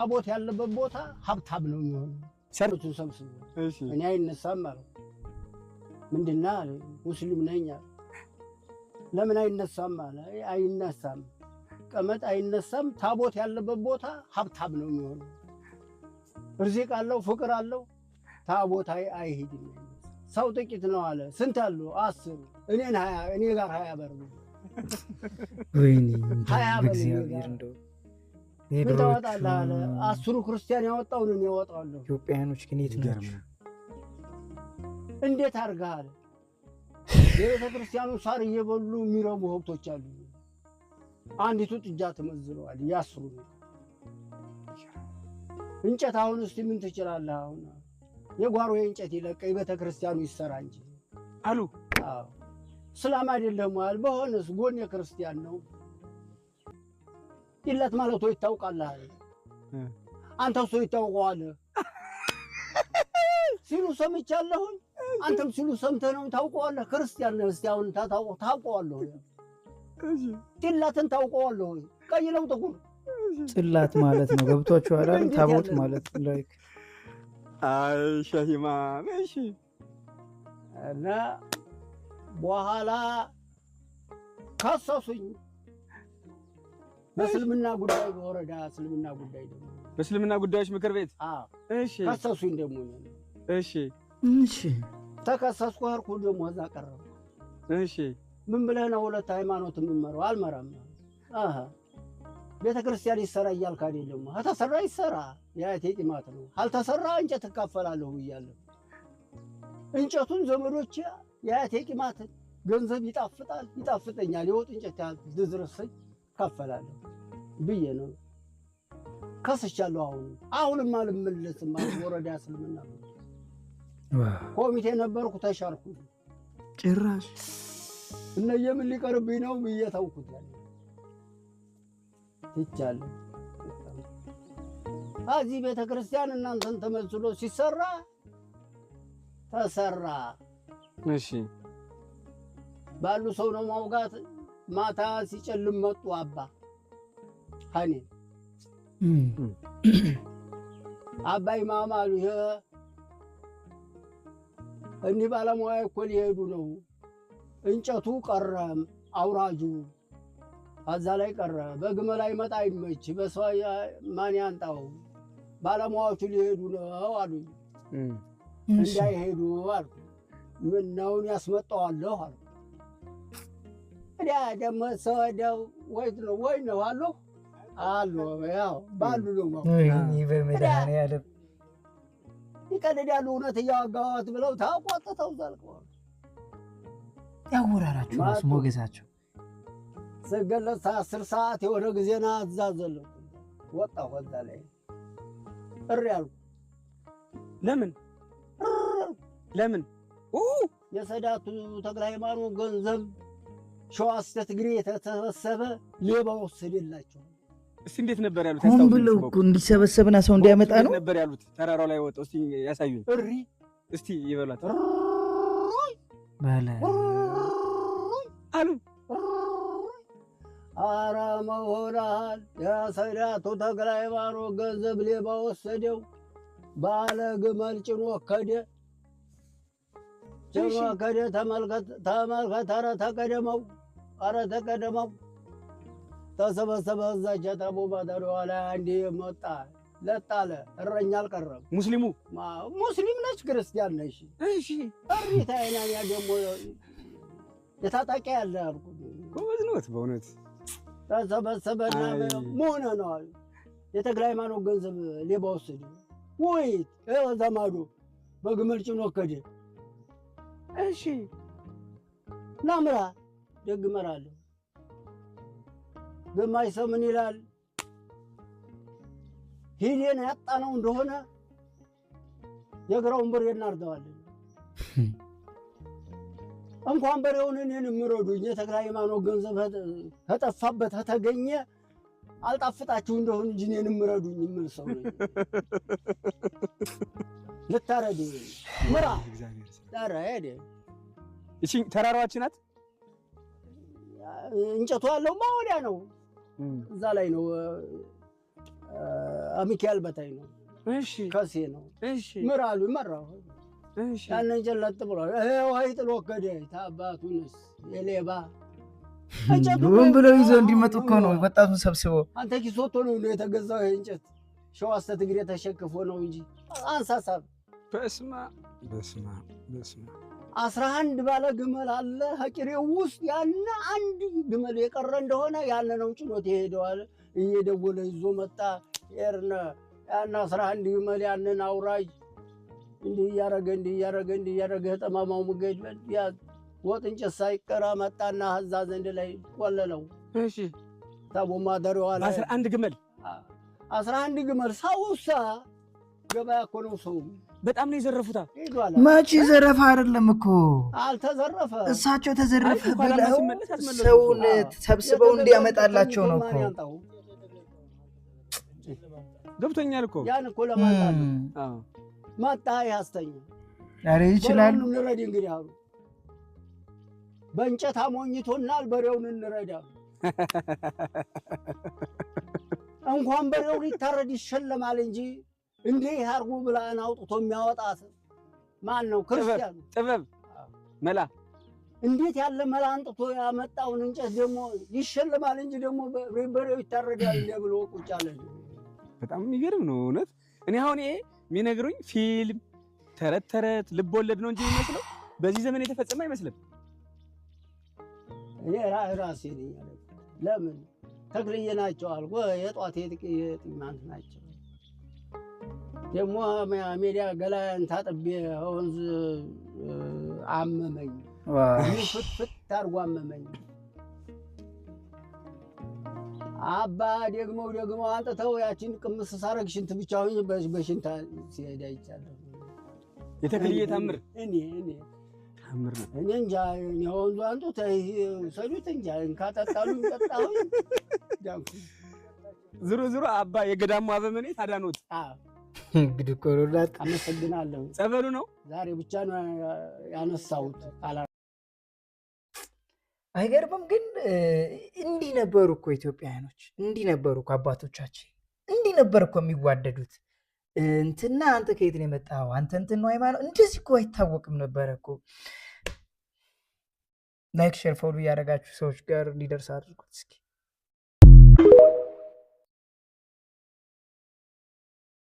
ታቦት ያለበት ቦታ ሀብታም ነው የሚሆነው። ሰርቱ ሰብስቦ እኔ አይነሳም አለው። ምንድና አለ። ሙስሊም ነኝ አለ። ለምን አይነሳም አለ። አይነሳም፣ ቀመጥ አይነሳም። ታቦት ያለበት ቦታ ሀብታም ነው የሚሆነው። እርዚቅ አለው፣ ፍቅር አለው። ታቦት አይሄድም። ሰው ጥቂት ነው አለ። ስንት አሉ? 10። እኔን 20፣ እኔ ጋር 20 በር። ወይኔ፣ 20 በል እኔ በእግዚአብሔር ጋር። እንደው ምን የድሮዎቹ ታወጣለህ አለ። 10ሩ ክርስቲያን ያወጣውን እኔ ያወጣለሁ። ኢትዮጵያውያኖች ግን የት ናቸው? እንዴት አድርገሃል? የቤተ ክርስቲያኑ ሳር እየበሉ የሚረቡ ሀብቶች አሉ። አንዲቱ ጥጃ ትመዝነዋል። ያስሩ ነው እንጨት። አሁን እስቲ ምን ትችላለህ? አሁን የጓሮ እንጨት ይለቀ የቤተ ክርስቲያኑ ይሰራ እንጂ አሉ። አዎ፣ እስላም አይደለም አለ። በሆነስ ጎን የክርስቲያን ነው። ይለት ማለት ወይ ይታውቃለህ አለ። አንተ ሰው ይታውቀዋል ሲሉ ሰምቻለሁኝ። አንተም ሲሉ ሰምተህ ነው ታውቀዋለህ። ክርስቲያን ነህ። እስቲ አሁን ታውቀዋለህ። ጢላትን ታውቀዋለህ ወይ? ቀይ ነው ጥቁር? ጽላት ማለት ነው። ገብቷችኋል አይደል? እንዴት ታቦት ያለ ነው? ማለት like አይ ሸህ ኢማም፣ እሺ። እና በኋላ ከሰሱኝ በእስልምና ጉዳይ፣ በወረዳ እስልምና ጉዳይ ደግሞ። በእስልምና ጉዳዮች ምክር ቤት? አዎ። እሺ። ከሰሱኝ ደግሞ እኔን። እሺ። ተከሰስኩ፣ ሄድኩ ደግሞ እዛ ቀረብኩ። ምን ብለህ ነው ሁለት ሃይማኖት የምመራው? አልመራም። አሀ፣ ቤተ ክርስቲያን ይሰራ እያልክ አይደለም? ከተሰራ ይሰራ፣ የአያቴ ጢማት ነው። አልተሰራ እንጨት እካፈላለሁ ብያለሁ። እንጨቱን ዘመዶቼ የአያቴ ቂማት ገንዘብ ይጣፍጣል፣ ይጣፍጠኛል። የወጥ እንጨት ያህል ድረሰኝ እካፈላለሁ ብዬ ነው ከስቻለሁ። አሁን አሁንም አልመለስም። ወረዳ እስልምና ኮሚቴ ነበርኩ፣ ተሻርኩ። ጭራሽ። እነየምን ሊቀርብኝ ነው ብዬ ተውኩት። ያለ ትቻለሁ። እዚህ ቤተ ክርስቲያን እናንተን ተመስሎ ሲሰራ ተሰራ። ባሉ ሰው ነው ማውጋት። ማታ ሲጨልም መጡ አባ ሀኔ። አባ ኢማም አሉ። ይሄ እኒህ ባለሙያ እኮ ሊሄዱ ነው። እንጨቱ ቀረ፣ አውራጁ እዛ ላይ ቀረ። በግመል አይመጣ አይመች፣ በሰው ማን ያንጣው? ባለሙያዎቹ ሊሄዱ ነው አሉኝ። እንዳይሄዱ አልኩ። ምነውን ያስመጣዋለሁ አልኩ። እዲያ ደግሞ ሰው ወይ ነው ወይ ነው አሉ አሉ ያው ባሉ ነው። ወይኔ በመድኃኒዓለም። ይቀልዳሉ። እውነት እያዋጋዋት ብለው ታቆጥተው ዘልቀዋል። ያወራራችሁ ራሱ ሞገሳቸው። ስገለጽ 10 ሰዓት የሆነ ጊዜና እዛ ዘለኩ፣ ወጣሁ። እዛ ላይ እሪ አልኩ። ለምን ለምን? የሰዳቱ ተክለ ሃይማኖት ገንዘብ ሸዋ እስከ ትግሬ የተሰበሰበ ሌባ ወሰደላቸው። እስቲ እንዴት ነበር ያሉት? ሆን ብለው እኮ እንዲሰበሰብና ሰው እንዲያመጣ ነው። ነበር ያሉት። ተራራው ላይ ወጣው። እስቲ ያሳዩን። እሪ። እስቲ ይበሏት። በለ። አሉ። አረ መሆናል፣ የሰዳቱ ተክለ ሃይማኖት ገንዘብ ሌባ ወሰደው። ባለ ግመል ጭኖ ከደ፣ ጭኖ ከደ። ተመልከት ተመልከት፣ ኧረ ተቀደመው፣ ኧረ ተቀደመው። ተሰበሰበ እዛች ታቦ ባታሪዋ ላይ አንዴ መጣ ለጣለ። እረኛ አልቀረም። ሙስሊሙ? ሙስሊም ነች ክርስቲያን ነች። እሪታ አይናን ያ ደግሞ የታጣቂ ያለ አልኩ። ጎበዝ ነዎት በእውነት። ተሰበሰበና መሆነ ነው አሉ። የተክለ ሃይማኖት ገንዘብ ሌባ ወሰደ። ወይ እዛ ማዶ በግመል ጭኖ ከደ። ናምራ ደግ እመራለሁ። ግማሽ ሰው ምን ይላል? ሂዴን ያጣነው እንደሆነ የግራውን በሬ እናርደዋለን። እንኳን በሬውን እኔን የምረዱኝ፣ የተክለ ሃይማኖት ገንዘብ ከጠፋበት ከተገኘ አልጣፍጣችሁ እንደሆን እንጂ እኔን የምረዱኝ የምል ሰው ነኝ። ልታረድ ምራ ኧረ ሄደ። እሺ፣ ተራራዋች ናት። እንጨቱ ያለውማ ወዲያ ነው፣ እዛ ላይ ነው። ሚካኤል በታይ ነው። ከሴ ነው። ምር አሉ መራሁ። ያን እንጨት ለጥ ብሏል። ይሄ ውሃ ይጥሎ ከደ ታባቱንስ የሌባ ምን ብለው ይዘው እንዲመጡ እኮ ነው ወጣቱን ሰብስበው። አንተ ኪሶቶ ነው የተገዛው ይሄ እንጨት ሸዋ እስከ ትግሬ ተሸክፎ ነው እንጂ አንሳሳብ። በስመ በስመ በስመ 11 ባለ ግመል አለ ሀቂሬው ውስጥ ያነ አንድ ግመል የቀረ እንደሆነ ያነ ነው ጭኖት ይሄደዋል። እየደወለ ይዞ መጣ። ኤርነ ያን 11 ግመል ያንን አውራጅ እንዲህ እያረገ እንዲህ እያረገ እንዲህ እያረገ ጠማማው መንገድ ያ ወጥ እንጨት ሳይቀራ መጣና እዛ ዘንድ ላይ ቆለለው። እሺ ታቦ ማደሪያዋ ላይ 11 ግመል 11 ግመል ሰውሳ ገበያ እኮ ነው ሰው። በጣም ነው የዘረፉታ። መቼ ዘረፈ? አይደለም እኮ አልተዘረፈ። እሳቸው ተዘረፈ ብለው ሰውን ሰብስበው እንዲያመጣላቸው ነው እኮ። ገብቶኛል እኮ ያን እኮ ለማጣት መጣ። ያስተኛ ኧረ ይችላሉ። እንረድ እንግዲህ አሉ። በእንጨት አሞኝቶናል፣ በሬውን እንረዳ። እንኳን በሬው ሊታረድ ይሸለማል እንጂ እንዲህ አርጉ ብላን አውጥቶ የሚያወጣት ማን ነው? ክርስቲያኑ ጥበብ መላ። እንዴት ያለ መላ አንጥቶ ያመጣውን እንጨት ደግሞ ይሸለማል እንጂ ደግሞ በሬው ይታረዳል እንደ ብሎ ቁጭ አለ። በጣም የሚገርም ነው እውነት። እኔ አሁን ይሄ የሚነግሩኝ ፊልም ተረት ተረት ልብ ወለድ ነው እንጂ የሚመስለው በዚህ ዘመን የተፈጸመ አይመስልም። እኔ ራሴ ነኝ ያለኩት። ለምን ተክልዬ ናቸው አልኩ። የጧት የጥማንት ናቸው ደግሞ ሜዳ ገላያን ታጥቤ ወንዝ አመመኝ። ፍትፍት አድርጎ አመመኝ። አባ ደግመው ደግመው አንጥተው ያችን ቅምስ ሳረግ ሽንት ብቻ ሆኜ በሽንታ ሲሄድ አይቻለሁ። የተክልዬ ታምር እኔ እኔ ታምር ነው። እኔ እንጃ እኔ ወንዙ አንጡት ሰዱት እንጃ እንካጠጣሉ ጠጣሁኝ ዳንኩ። ዞሮ ዞሮ አባ የገዳሙ አበምኔት አዳኖት። እንግዲህ እኮ ነው እናት። አመሰግናለሁ። ጸበሉ ነው ዛሬ ብቻ ነው ያነሳሁት። አይገርምም? ግን እንዲህ ነበሩ እኮ ኢትዮጵያውያኖች፣ እንዲህ ነበሩ እኮ አባቶቻችን፣ እንዲህ ነበር እኮ የሚዋደዱት። እንትና አንተ ከየት ነው የመጣኸው? አንተ እንትን ነው ሃይማኖት፣ እንደዚህ እኮ አይታወቅም ነበረ እኮ። Like፣ share፣ follow እያደረጋችሁ ሰዎች ጋር እንዲደርስ አድርጉት እስኪ።